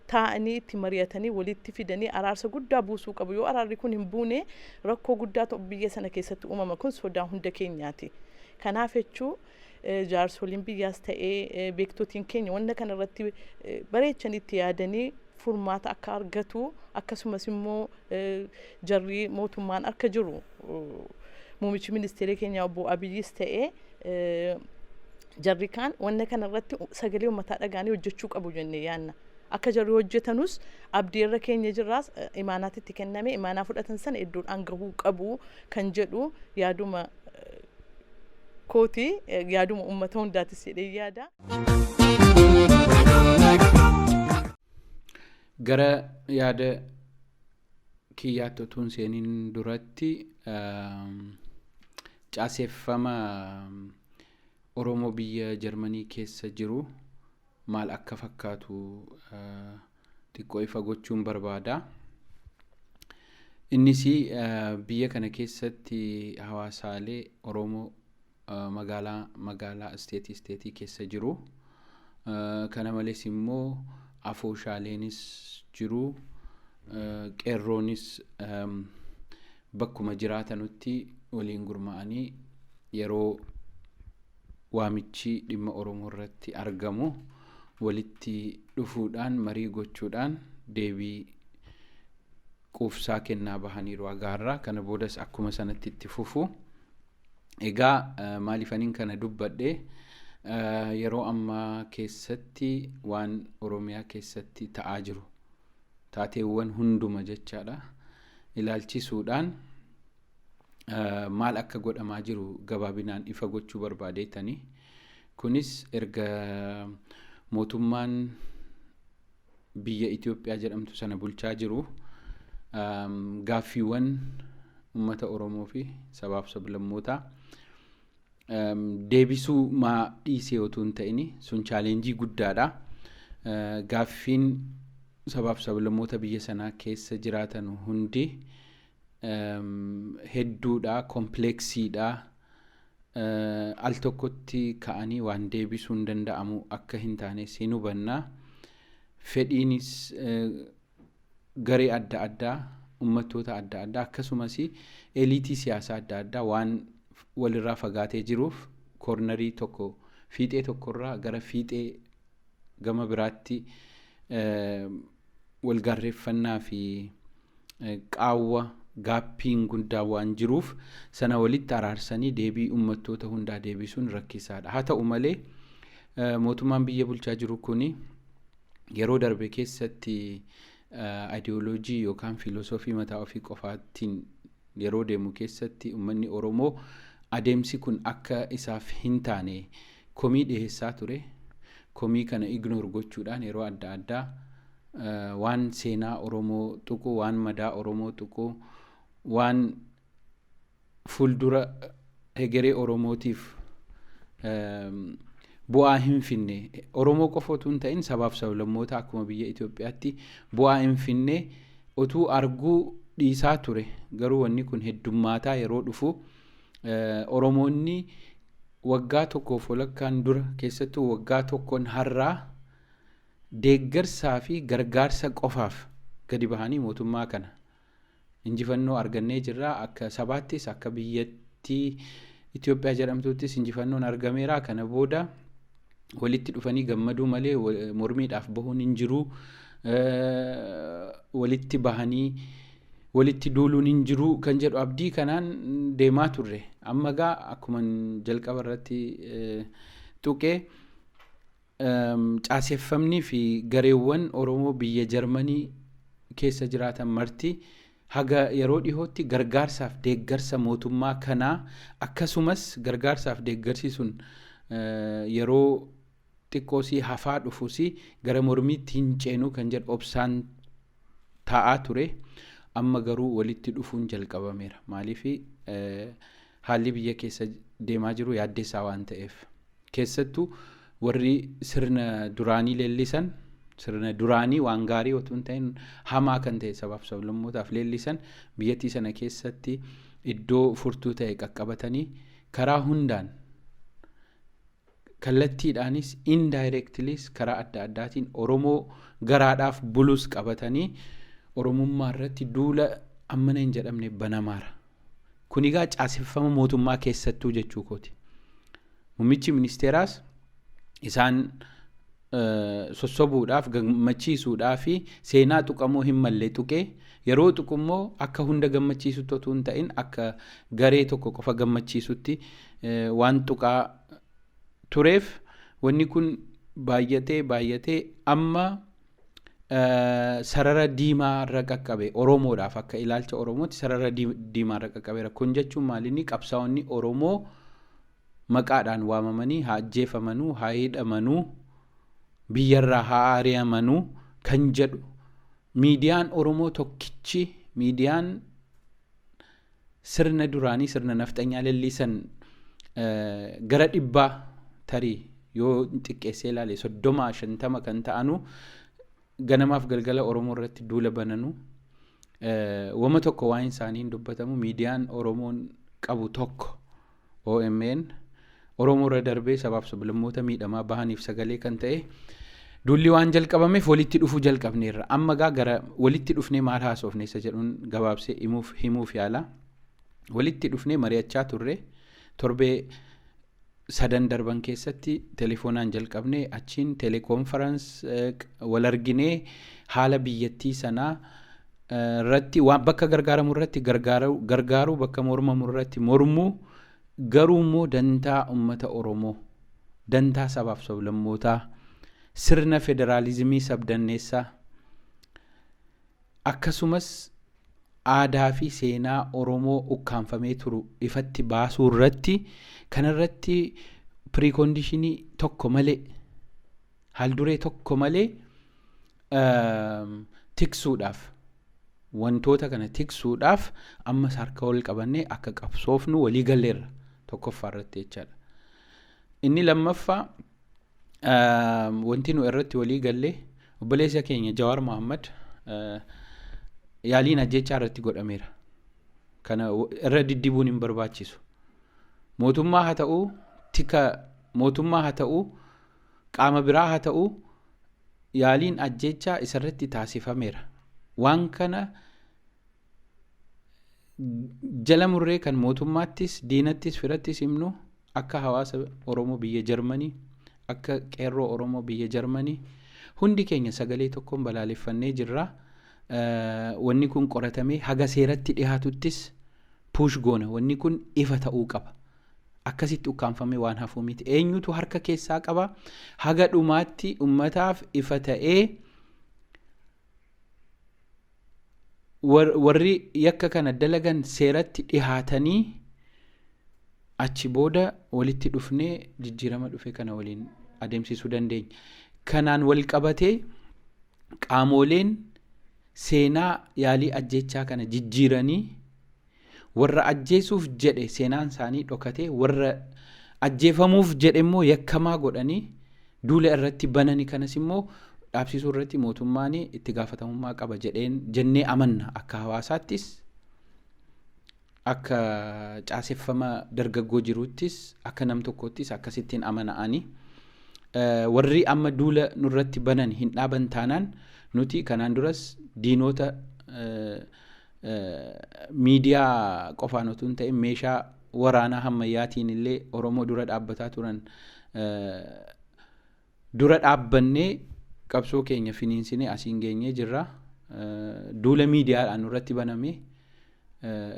taa'anii itti mari'atanii walitti fidanii araarsa guddaa buusuu qabu. Yoo araarri kun hin buune, rakkoo guddaatu biyya sana keessatti uumama. Kun sodaa hunda keenyaati. Kanaaf jechuu jaarsoliin biyyaas ta'ee beektotiin keenya wanta kana irratti bareechanii itti yaadanii furmaata akka argatu, akkasumas immoo jarri mootummaan harka jiru, muummichi ministeera keenya obbo Abiyyis ta'ee jarri kaan, wanta kana irratti sagalee uummataa dhagaanii hojjechuu qabu jennee yaanna. Akka jarri hojjetanus abdii irra keenya jirraas, imaanaatti itti kenname, imaanaa fudhatan sana iddoodhaan gahuu qabu kan jedhu yaaduma kooti, yaaduma uummata hundaatis jedhee yaada. Gara yaada kiyyaatti utuu hin seeniin duratti, caaseeffama Oromoo biyya Jarmanii keessa jiru maal akka fakkaatu xiqqoo ifa gochuun barbaada. Innis biyya kana keessatti hawaasaalee Oromoo magaalaa magaalaa, isteetii isteetii keessa jiru. Kana malees immoo afooshaaleenis jiru. Qeerroonis bakkuma jiraatanutti waliin gurmaa'anii yeroo waamichi dhimma Oromoo irratti argamu walitti dhufuudhaan marii gochuudhaan deebii quufsaa kennaa bahaniiru agaarraa. Kana boodas akkuma sanatti itti fufu. Egaa maaliifaniin kana dubbadhe? Yeroo ammaa keessatti waan Oromiyaa keessatti ta'aa jiru, taateewwan hunduma jechaadha, ilaalchisuudhaan maal akka godhamaa jiru gabaabinaan ifa gochuu barbaadeetani. Kunis erga mootummaan biyya Itoophiyaa jedhamtu sana bulchaa jiru Gaaffiiwwan uummata Oromoo fi sabaaf sablammootaa deebisuu maa dhiisee otoo hin ta'in, sun challenge guddaadha. Gaaffiin sabaaf sablammoota biyya sanaa keessa jiraatan hundi hedduudha, complexiidha. Al tokkotti ka'anii waan deebisuu hin danda'amu akka hin taanes hin hubanna. Fedhiinis garee adda addaa, uummattoota adda addaa, akkasumas eliitii siyaasaa adda addaa waan walirraa fagaatee jiruuf, cornerii tokko, fiixee tokkorraa gara fiixee gama biraatti walgaarreeffannaa fi qaawwa, gapiin guddaa waan jiruuf, sana walitti araarsanii deebii uummattoota hundaa deebisuun rakkisaadha. Haa ta'u malee, mootummaan biyya bulchaa jiru kuni yeroo darbe keessatti ideology yookaan fiilosoofii mataa ofii qofaattiin yeroo deemu keessatti, uummanni Oromoo adeemsi kun akka isaaf hin taane komii dhiyeessaa ture. Komii kana ignore gochuudhaan yeroo adda addaa waan seenaa Oromoo tuqu, waan madaa Oromoo tuqu, waan fuuldura hegeree Oromootiif bu'aa hin finne, Oromoo qofa otoo hin ta'in sabaaf sablammoota akkuma biyya Itoophiyaatti bu'aa hin finne otuu arguu dhiisaa ture. Garuu wanni kun heddummaataa yeroo dhufu, Oromoonni waggaa tokkoof walakkaan dura, keessattuu waggaa tokkoon har'aa, deeggarsaa fi gargaarsa qofaaf gadi bahanii mootummaa kana injifannoo argannee jirra, akka sabaattis akka biyyattii Itoophiyaa jedhamtuttis injifannoon argameera, kana booda walitti dhufanii gammaduu malee mormiidhaaf bahuun hin jiru, walitti bahanii walitti duuluun hin jiru kan jedhu abdii kanaan deemaa turre. Amma gaa akkuma jalqaba irratti tuqee, caaseffamnii fi gareewwan Oromoo biyya Jarmanii keessa jiraatan marti haga yeroo dhihootti gargaarsaaf deeggarsa mootummaa kanaa, akkasumas gargaarsaaf deeggarsi sun yeroo xiqqoosii hafaa dhufus, gara mormiitti hin ceenu kan jedhu obsaan taa'aa ture. Amma garuu walitti dhufuun jalqabameera. Maaliif? Haalli biyya keessa deemaa jiru yaaddeessaa waan ta'eef, keessattuu warri sirna duraanii leellisan, sirna duraanii waan gaarii otoo hin ta'in hamaa kan ta'e sabaaf sablammootaaf leellisan, biyyattii sana keessatti iddoo furtuu ta'e qaqqabatanii, karaa hundaan, kallattiidhaanis indirectlys karaa adda addaatiin Oromoo garaadhaaf bulus qabatanii, Oromummaa irratti duula ammana hin jedhamne banamaara. Kun egaa caaseffama mootummaa keessattuu jechuu kooti. Muummichi ministeeraas isaan sossobuudhaaf, gammachiisuudhaaf fi seenaa tuqamuu hin malle tuqee, yeroo tuqummoo akka hunda gammachiisutti otoo hin ta'in akka garee tokko qofa gammachiisutti waan tuqaa tureef, wanni kun baay'atee baay'atee amma sarara diimaa irra qaqqabe. Oromoodhaaf, akka ilaalcha Oromootti sarara diimaa irra qaqqabeera. Kun jechuun maalinni? Qabsaa'onni Oromoo maqaadhaan waamamanii haa ajjeefamanuu, haa hidhamanuu, biyyarraa haa ari'amanuu kan jedhu, miidiyaan Oromoo tokkichi, miidiyaan sirna duraanii, sirna nafxanyaa leellisan gara 100, tarii yoo xiqqeessee ilaale 30, 50 kan ta'anuu, ganamaaf galgala Oromoo irratti duula bananuu, wama tokko waa'een isaanii hin dubbatamu. Miidiyaan Oromoon qabu tokko OMN, Oromoo irra darbee sabaaf sablammoota miidhamaa bahaniif sagalee kan ta'e, duulli waan jalqabameef walitti dhufuu jalqabneerra. Amma gaa gara walitti dhufnee maal haasofne isa jedhuun gabaabsee himuuf yaala. Walitti dhufnee mari'achaa turre. Torbee sadan darban keessatti telefoonaan jalqabne, achiin teleconference wal arginee, haala biyyattii sanaa irratti, waan bakka gargaaramu irratti gargaaruu, bakka mormamu irratti mormuu, garuu immoo dantaa uummata Oromoo, dantaa sabaaf sablammootaa, sirna federaalizimii sabdanneessaa, akkasumas aadaa fi seenaa Oromoo ukkaanfamee turu ifatti baasuu irratti, kanarratti preconditionii tokko malee, haalduree tokko malee tiksuudhaaf Wantoota kana tiksuudhaaf ammas harka wal qabannee akka qabsoofnu walii galleerra tokkoffaa irratti jechaadha. Inni lammaffaa, wanti nu irratti walii gallee, obboleessa keenya Jawaar Mohammad yaaliin ajjechaa irratti godhameera. Kana irra diddibuun hin barbaachisu. Mootummaa haa ta'uu, tika mootummaa haa ta'uu, qaama biraa haa ta'uu, yaaliin ajjechaa isarratti taasifameera. Waan kana jala murree kan mootummaattis, diinattis, firattis himnu, akka hawaasa Oromoo biyya Jarmanii, akka qeerroo Oromoo biyya Jarmanii, hundi keenya sagalee tokkoon balaaleffannee jirra. Wanni kun qoratamee haga seeratti dhiyaatuttis push goona. Wanni kun ifa ta'uu qaba. Akkasitti ukkaanfamee waan hafuu miti. Eenyutu harka keessaa qaba? Haga dhumaatti ummataaf ifa ta'ee, warri yakka kana dalagan seeratti dhihaatanii, achi booda walitti dhufnee jijjiirama dhufe kana waliin adeemsisuu dandeenya. Kanaan wal qabatee, qaamoleen seenaa yaalii ajjechaa kana jijjiiranii, warra ajjeesuuf jedhe seenaan isaanii dhokatee, warra ajjeefamuuf jedhe immoo yakkamaa godhanii duula irratti banani, kanas immoo dhaabsisuu irratti mootummaan itti gaafatamummaa qaba jedheen jennee amanna. Akka hawaasaattis, akka caaseffama dargaggoo jiruuttis, akka nam tokkoottis akkasittiin amana'anii, warri amma duula nurratti banan hin dhaaban taanaan, nuti kanaan duras diinota miidiyaa qofaan otoo hin ta'in meeshaa waraanaa hammayyaatiin illee Oromoo dura dhaabbataa turan dura dhaabbannee qabsoo keenya finiinsinee asiin geenyee jirra. Duula miidiyaadhaan nurratti baname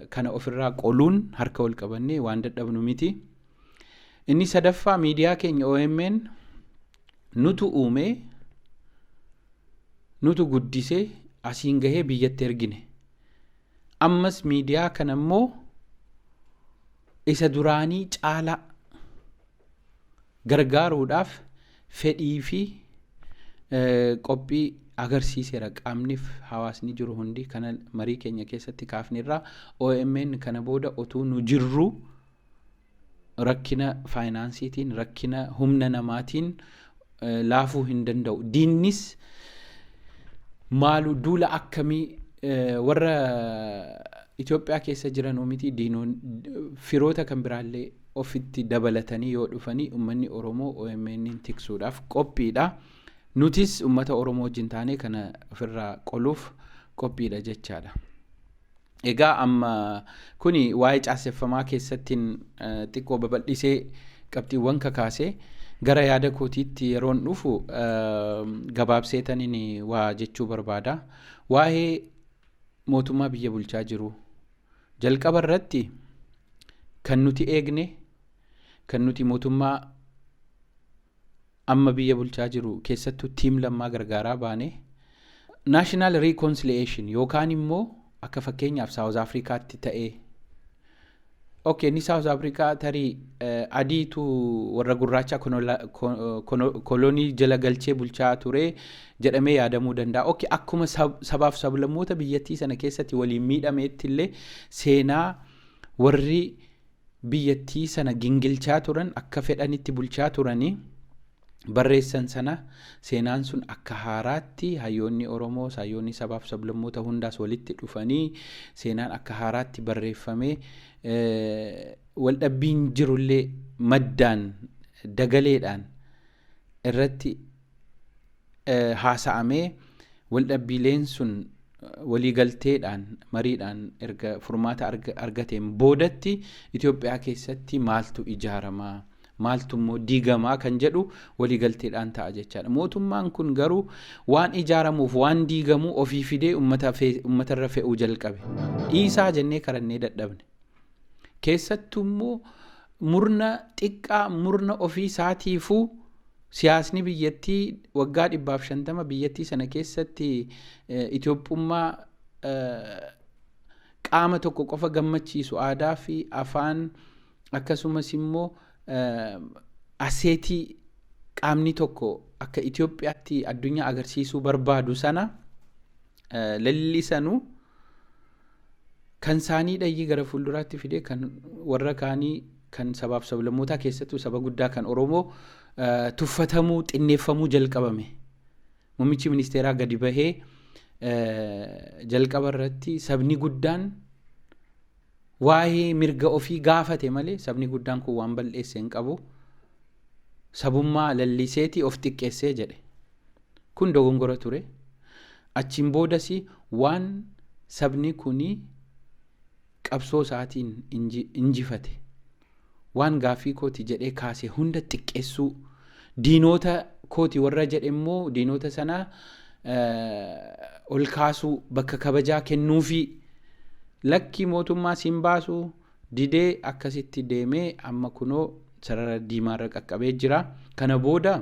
kana ofirraa qoluun harka wal qabannee waan dadhabnu miti. Inni sadaffaa, miidiyaa keenya OMN nutu uumee, nutu guddisee asiin gahee biyyatti ergine. Ammas miidiyaa kana immoo isa duraanii caalaa gargaaruudhaaf fedhii fi qophii agarsiiseera. Qaamniif hawaasni jiru hundi kana marii keenya keessatti kaafnirraa. OMN kana booda otuu nu jirru rakkina faayinaansiitiin, rakkina humna namaatiin laafuu hin danda'u. Diinnis maalu duula akkamii, warra Itoophiyaa keessa jiran miti, diinoon firoota kan biraallee ofitti dabalatanii yoo dhufanii, uummanni Oromoo OMN tiksuudhaaf qophiidha. Nutis uummata Oromoo wajjin taanee kana ofirraa qoluuf qophiidha jechaadha. Egaa amma kuni waa'ee caaseffamaa keessattiin xiqqoo babal'isee qabxiiwwan kakaasee, gara yaada kootiitti yeroon dhufu gabaabseetaniin waa jechuu barbaada. Waa'ee mootummaa biyya bulchaa jiru, jalqaba irratti kan nuti eegne, kan nuti mootummaa amma biyya bulchaa jiru, keessattuu team Lammaa gargaaraa baane, national reconciliation yookaan immoo akka fakkeenyaaf South Afrikaatti ta'ee. Okay, inni South Afrikaa tarii adiitu warra gurraacha kolonii jala galchee bulchaa ture jedhamee yaadamuu danda'a. Okay, akkuma sabaaf sablammoota biyyattii sana keessatti waliin miidhameetti illee, seenaa warri biyyattii sana gingilchaa turan, akka fedhanitti bulchaa turanii barreessan sana, seenaan sun akka haaraatti hayyoonni Oromoo, hayyoonni sabaaf sablammoota hundaas walitti dhufanii, seenaan akka haaraatti barreeffamee, waldhabbiin jirullee maddaan dagaleedhaan irratti haasa'amee, waldhabbiileen sun waliigalteedhaan mariidhaan erga furmaata argateen boodatti, Itoophiyaa keessatti maaltu ijaaramaa, maaltu immoo diigamaa kan jedhu waliigalteedhaan ta'a jechaadha. Mootummaan kun garuu waan ijaaramuuf waan diigamuu ofii fidee uummatarra fe'uu jalqabe. Dhiisaa jennee karannee dadhabne. Keessattuu immoo murna xiqqaa, murna ofii isaatiifuu siyaasni biyyattii waggaa 150 biyyattii sana keessatti Itoophummaa qaama tokko qofa gammachiisu, aadaa fi afaan, akkasumas immoo aseetii qaamni tokko akka Itoophiyaatti addunyaa agarsiisuu barbaadu sana lallisanuu. Kan isaanii dhayyii gara fuulduraatti fidee kan warra kaanii, kan sabaaf sablammootaa, keessattuu saba guddaa kan Oromoo tuffatamuu, xinneeffamuu jalqabame. Muummichi ministeeraa gadi bahee jalqaba irratti sabni guddaan waa'ee mirga ofii gaafate malee sabni guddaan kun waan bal'eesse hin qabu. Sabummaa lalliseetii of xiqqeessee jedhe. Kun dogongora ture. Achiin boodas waan sabni kuni qabsoo isaatiin injifate, waan gaaffii kooti jedhee kaase hunda xiqqeessuu, diinota kooti warra jedhe immoo diinota sana ol kaasuu, bakka kabajaa kennuufi, lakki mootummaa siin baasuu didee akkasitti deemee amma kunoo sarara diimaarra qaqqabee jira. Kana booda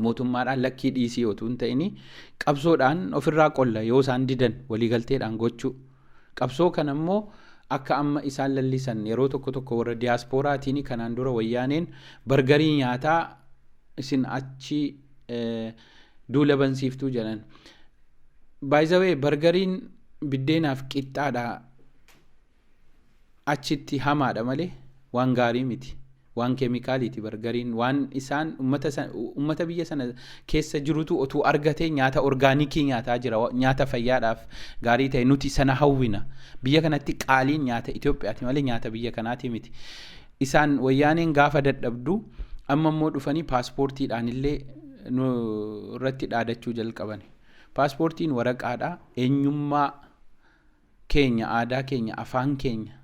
mootummaadhaan lakkii dhiisii otuu hin ta'in qabsoodhaan ofirraa qolla, yoo isaan didan waliigalteedhaan gochuu. Qabsoo kana immoo akka amma isaan lallisan yeroo tokko tokko warra diyaasporaatiin, kanaan dura Wayyaaneen bargarii nyaataa isin achi duula bansiiftuu jedhan. Baay'izawee, bargariin biddeenaaf qixxaadha, achitti hamaadha malee waan gaarii miti. Waan keemikaaliiti bargariin. Waan isaan ummata biyya sana keessa jirutu otuu argatee nyaata orgaanikii nyaataa jira, nyaata fayyaadhaaf gaarii ta'e. Nuti sana hawwina. Biyya kanatti qaaliin nyaata Itoophiyaati malee nyaata biyya kanaati miti. Isaan Wayyaaneen gaafa dadhabdu amma immoo dhufanii paaspoortiidhaan illee nu irratti dhaadachuu jalqaban. Paaspoortiin waraqaadha. Eenyummaa keenya, aadaa keenya, afaan keenya,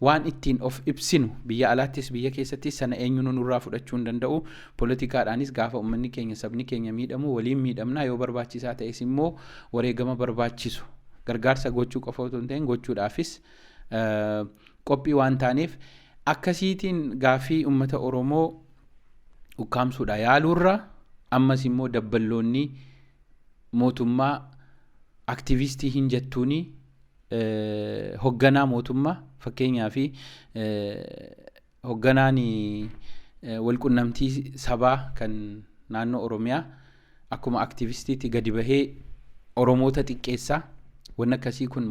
waan ittiin of ibsinu biyya alaattis biyya keessattis, sana eenyuun nurraa fudhachuu hin danda'u. Poolitikaadhaanis gaafa uummanni keenya, sabni keenya miidhamu waliin miidhamna. Yoo barbaachisaa ta'es immoo wareegama barbaachisu gargaarsa gochuu qofa otoo hin ta'in gochuudhaafis qophii waan taaneef, akkasiitiin gaaffii uummata Oromoo ukkaamsuudha yaaluurra, ammas immoo dabballoonni mootummaa aktivistii hin jettuuni, hogganaa mootummaa, fakkeenyaa fi hogganaan walqunnamtii sabaa kan naannoo Oromiyaa akkuma aktivistiitti gadi bahee Oromoota xiqqeessaa. Wanni akkasii kun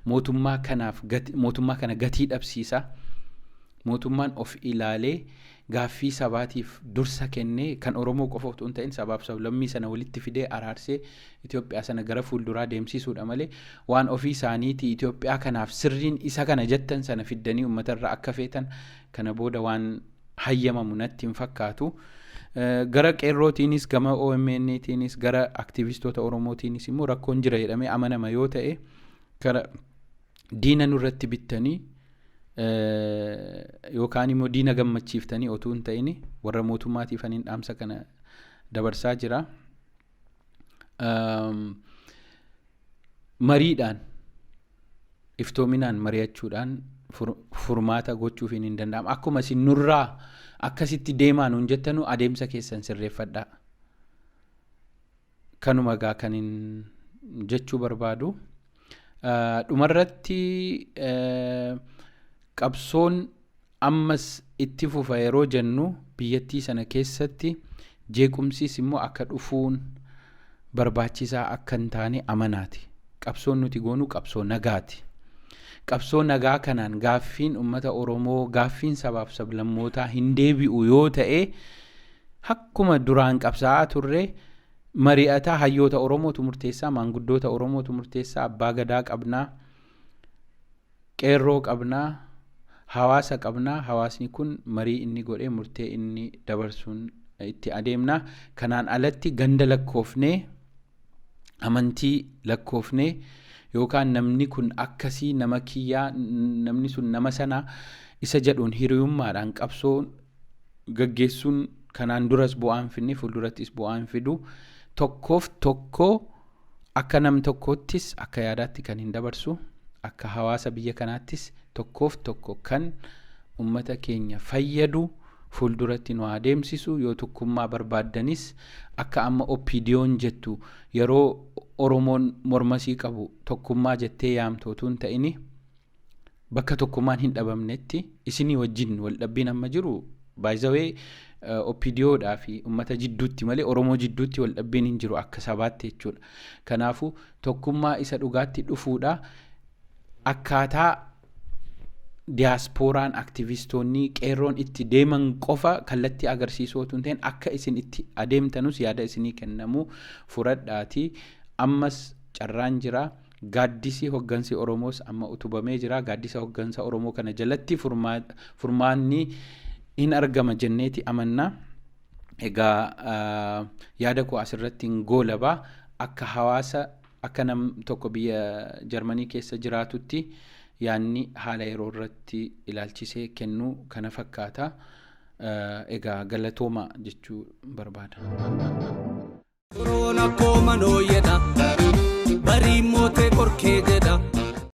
mootummaa kanaaf, mootummaa kana gatii dhabsiisa. Mootummaan of ilaalee gaaffii sabaatiif dursa kennee, kan Oromoo qofa otoo hin ta'in sabaaf sablammii sana walitti fidee araarsee Itoophiyaa sana gara fuulduraa deemsisuudha malee, waan ofii isaaniitii Itoophiyaa kanaaf sirriin isa kana jettan sana fiddanii uummatarra akka feetan kana booda waan hayyamamu natti hin fakkaatu. Gara qeerrootiinis, gama OMN'tiinis, gara aktivistoota Oromootiinis immoo rakkoon jira jedhamee amanama yoo ta'e, gara diina nurratti bittanii yookaan immoo diina gammachiiftanii otuu hin ta'in, warra mootummaatiif aniin dhaamsa kana dabarsaa jira. Mariidhaan, iftoominaan mari'achuudhaan furmaata gochuufiin hin danda'amu. Akkuma isin nurraa akkasitti deemaa nuun jettanu, adeemsa keessan sirreeffadhaa. Kanuma egaa kan hin jechuu barbaadu. Dhumarratti, qabsoon ammas itti fufa yeroo jennu, biyyattii sana keessatti jeequmsis immoo akka dhufuun barbaachisaa akka hin taane amanaati. Qabsoon nuti goonu qabsoo nagaati. Qabsoo nagaa kanaan gaaffiin uummata Oromoo, gaaffiin sabaaf sablammootaa hin deebi'u yoo ta'e, akkuma duraan qabsaa'aa turre mari'ataa, hayyoota Oromootu murteessaa, maanguddoota Oromootu murteessaa, abbaa gadaa qabnaa, qeerroo qabnaa, hawaasa qabnaa. Hawaasni kun marii inni godhee murtee inni dabarsuun itti adeemna. Kanaan alatti ganda lakkoofnee, amantii lakkoofnee, yookaan namni kun akkasii, nama kiyyaa, namni sun nama sana isa jedhuun hiriyummaadhaan qabsoo gaggeessuun kanaan duras bu'aa hin finne, fuuldurattis bu'aa hin fidu. Tokkoof tokko akka nam tokkoottis akka yaadaatti kan hin dabarsu, akka hawaasa biyya kanaattis tokkoof tokko kan ummata keenya fayyadu fuulduratti nu adeemsisu. Yoo tokkummaa barbaaddanis, akka amma OPDO'n jettu, yeroo Oromoon mormasii qabu tokkummaa jettee yaamtu otuu hin ta'ini, bakka tokkummaan hin dhabamnetti isinii wajjin waldhabbiin amma jiru baay'izawee OPDOdhaa fi ummata jidduutti malee Oromoo jidduutti waldhabbiin hin jiru akka sabaatti jechuudha. Kanaafuu tokkummaa isa dhugaatti dhufuudha. Akkaataa diyaaspooraan, aktivistoonni, qeerroon itti deeman qofa kallattii agarsiisuu otoo hin ta'in, akka isin itti adeemtanus yaada isinii kennamu fudhadhaati. Ammas carraan jira. Gaaddisi hoggansi Oromoos amma utubamee jira. Gaaddisa hoggansa Oromoo kana jalatti furmaanni hin argama jenneeti amanna. Egaa yaada koo asirratti hin goolabaa. Akka hawaasa, akka nam tokko biyya Jarmanii keessa jiraatutti, yaanni haala yeroo irratti ilaalchisee kennuu kana fakkaata. Egaa galatooma jechuu barbaada. Koroona koo manoo jedha, barii mootee qorkee jedha.